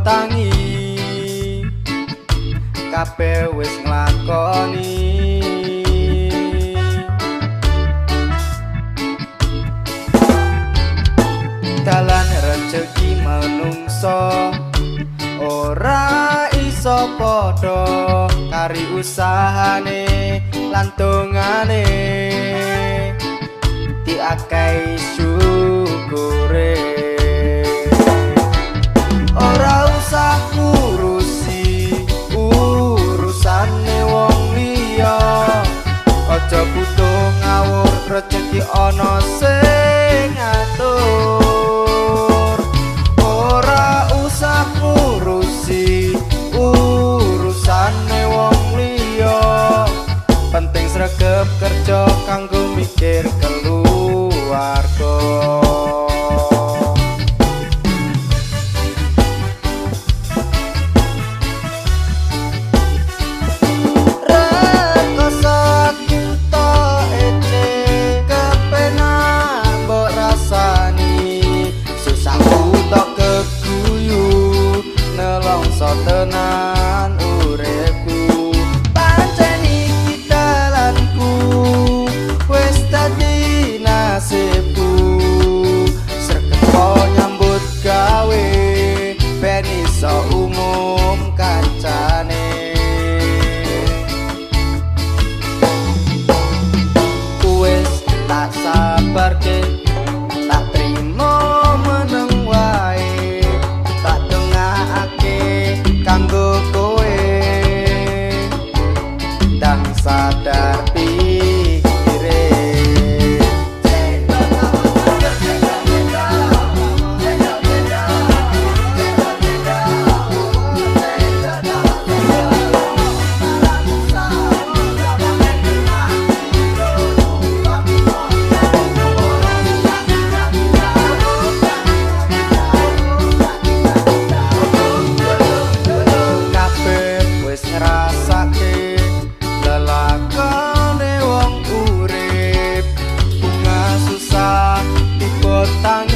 tangi, kabeh wis nglakoni. Dalan rejeki menungso ora iso padha, kari usahane lan dongane diakehi syukure. Ora usah ngurusi urusane wong liya, aja butuh ngawur rejeki ana sing ngatur. Ora usah ngurusi urusane wong liya, penting sregep kerja kanggo mikir keluarga. Rekoso kutha ece kepenak mbok rasani, susah tok keguyu nelongso tenan uripku. Pancen iki dalanku wis dadi nasibku, sregep nyambut gawe ben iso umum kancane. Wis tak sabarke, tak trimo meneng wae, tak dongakake kanggo kowe ndang sadar pikire. Kabeh wis ngrasake lelakone wong urip, bunga susah tiba tangi.